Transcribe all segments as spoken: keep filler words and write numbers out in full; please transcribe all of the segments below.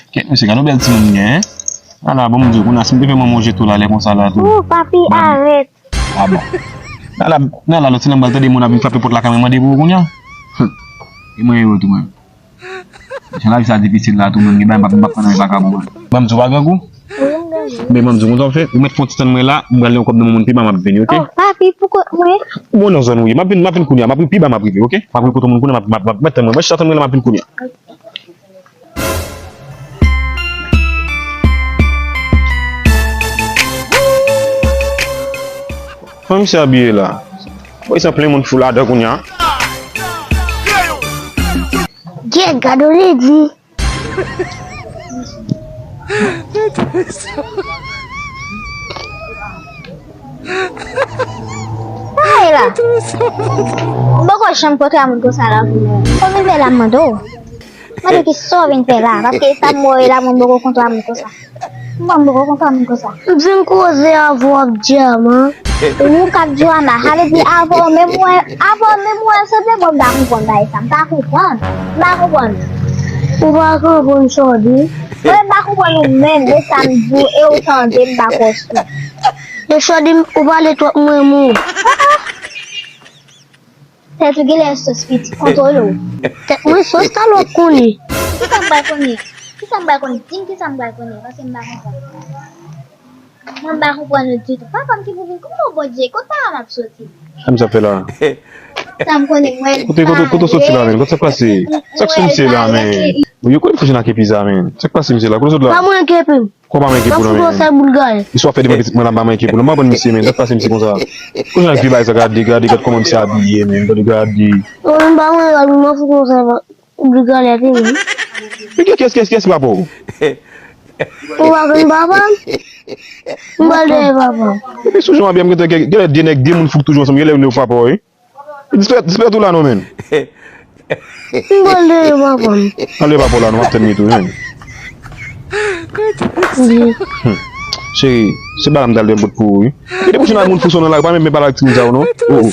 Kèt mesye, gade yon bèl timoun m gen, en. Ala, bon, m di w, kounye a, si m te fè manman w jete w la, lè konsa la, tou. Ou, papi, arèt. A bon. Nala, Nala, lòt sèl m pral tande moun ap vin frape pòt lakay mwen mande pou ou kounye a. Hum. E mwen yo tou, mwen. Jan lavi sa difisil la, tou, mwen, gen bagay m p ap, m p ap pran nan men vakabon, mwen. Ban m di w pa grangou. Men ban m di w konsa w fè, ou mèt fè yon ti tann mwen la, m pral yon kòb nan men moun pi ba m ap vini, oke? Oh, papi, pou kont mwen? Bon, nan zòn ou ye. M ap vin, m ap vin kounye a, m ap pi ba m ap rive, oke? M ap rive kote moun kounye a, m ap, m ap, m ap, mèt tann mwen. Mwen chita tann mwen la, m ap vin kounye a. Kòman misye abiye la? Woy, sa plen moun fou ladan kounye a. Gad, gad, ou li di. Sa ye la? M poko janm kontre a moun konsa la, pou mwen. Sa w vin fè la, m mande w? Mande ki sa w vin fè la, paske sa m wè la, mwen m poko kontre a moun konsa. Mwen m poko kontre a moun konsa. M vin koze avè w ap di a, man. Ou k ap di w a, ma, ale di avè w menm, wè, avè w menm, wè, sanble mwen m pa konprann bagay sa, m pa konprann. M pa konprann. Ou pa konprann, Chòdi? Mwen m pa konprann ou menm, de sa m di w, e ou tande, m pa konprann. E Chòdi, ou pale twòp, mwen, mwen. Tèt ou genlè sòs pitit, kontwole w. Tèt mwen sòs, talè w ap konnen. Kisa m pral konnen? Kisa m pral konnen? Di m kisa m pral konnen, paske m pa konprann. Mwen m pa konprann ou ditou. Papa m ki pou vin, kòman Bondye, kot papa m ap soti? Sa misye ap fè la? Sa m konnen, mwen. Kote, kote, kote w soti la, men? Kote sa k pase? Sa k sou misye la, men? Yo, kote m fouti nan kepi sa, men? Sa k pase misye la? Kote w soti la? Pa mwen kepi m. Kò pa manyen pou non, men. Sa boul gay. Istwa fè devan pitit mwen la, m pa manyen pou non. M pa konn misye, men. Sa k pase misye konsa? Kounye a vye bagay sa, gade, gade, gade kòman misye abiye, men. Gade, gade. Mwen, m pa manyen, m fout konsa, boul gay la, te, men. Men kiyès, kiyès, kiyès ki papa w? Ou pa konn papa m? M pral dèyè papa m. Epi sou jan w abiye, m gentan gen, gen de nèg, de moun fout toujou ansanm, genlè yo papa w, wi. Disparèt, disparèt ou la non, men. M pral dèyè papa m. Anlè papa w la non, m ap tann li tou, men. Wi. Hum. Cheri, se bagay m t al dèyè bòt pou ou, wi. Gade pou jan moun fou sou nan la, pa menm pale ak timoun sa yo non. Oh, oh.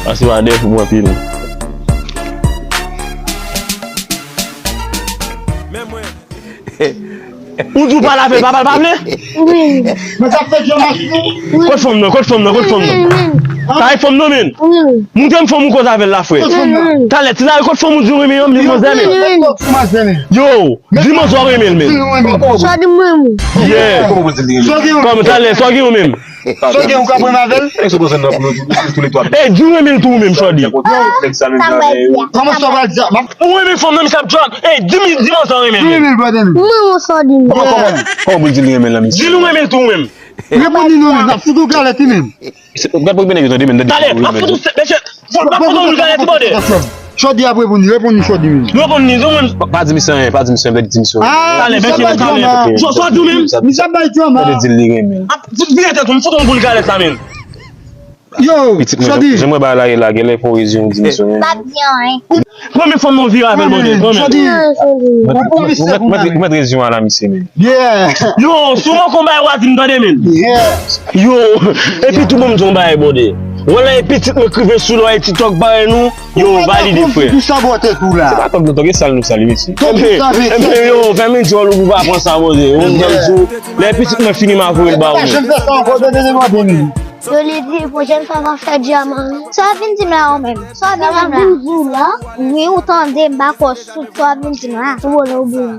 Pase pa dèyè pou mwen pil. Men mwen. Ou di w pale avè l, papa l pa vle? Wi. Mwen sa fè djòl masin. Kot fanm nan, kot fanm nan, kot fanm nan? Wi, wi. Sa e fanm nan, men. Wi, wi. Montre m fanm ou koz avè l la, frè. Wi, wi. Talè, ti la, kot fanm ou di w renmen an, manzè, men? Wi, wi. Yo, di manzè w renmen l, men. Sa di mwen, mwen. Yeah. Kòman, talè, sa w gen ou menm? Sa w gen ou ka pran avè l? Nèg sou konsen nan pou nou tou, tou, tou le twa. Ey, di w renmen l tou ou menm, Chòdi. Sa m pral di a? Kòman sa w pral di a? Ou renmen fanm nan, misye ap djòl. Ey, di m, di m sa w renmen l. Mwen, mwen, Chòdi. Kòman, kòman, kòman pou l di l renmen l la, misye? Di l ou renmen l tou ou menm. Reponn li non, men, n ap fout ou galèt li menm. Gad pou byen yo tande, men, tande. Talè, m ap fout ou, mesye. Fò, pa fout ou galèt, ti bòdè. Chòdi ap reponn li, reponn li, Chòdi, men. Reponn li, non, men. Pa, pa di misye anyen, pa di misye anyen, di misye anyen. Ah, talè, misye ap bay drama. Sa w di w menm? Misye ap bay drama. Tande di l li renmen. Ap fout vire tèt ou, m fout ou boul galèt la, men. Yo, pitit mwen, Chòdi. Jan mwen ba la, la, genlè fon rezon di misye anyen. Pa di anyen. Pran men fanm nan vire avè l, bòdè, pran men. Chòdi. Mèt, mèt, mèt rezon a la, misye, men. Yeah. Yo, si w manke yon bagay, w a di m tande, men. Yeah. Yo, epi tou bon m di yon bagay, bòdè. Wè lè e pitit mwen k rive sou lò e TikTok parèy nou, yo, valide, frè. Pou sabote tou la. Se pa tòg non, tòg e sal nou sal, mesye. Enben, enben, yo, fèmen djòl ou pou pa pran sa, bòdè. Yo, m di w, lè pitit mwen fini, m a voye l ba ou. Jèn fè sa ankò, tande, tande, tande. Yo, li di, pwochèn fwa, m a fè dyaman. Sa w vin di m la, ou menm? Sa w vin di m la? Sa m vin di w la? Wi, ou tande, m pa kwè w soud, sa w vin di m la? Ou bon, ou bon.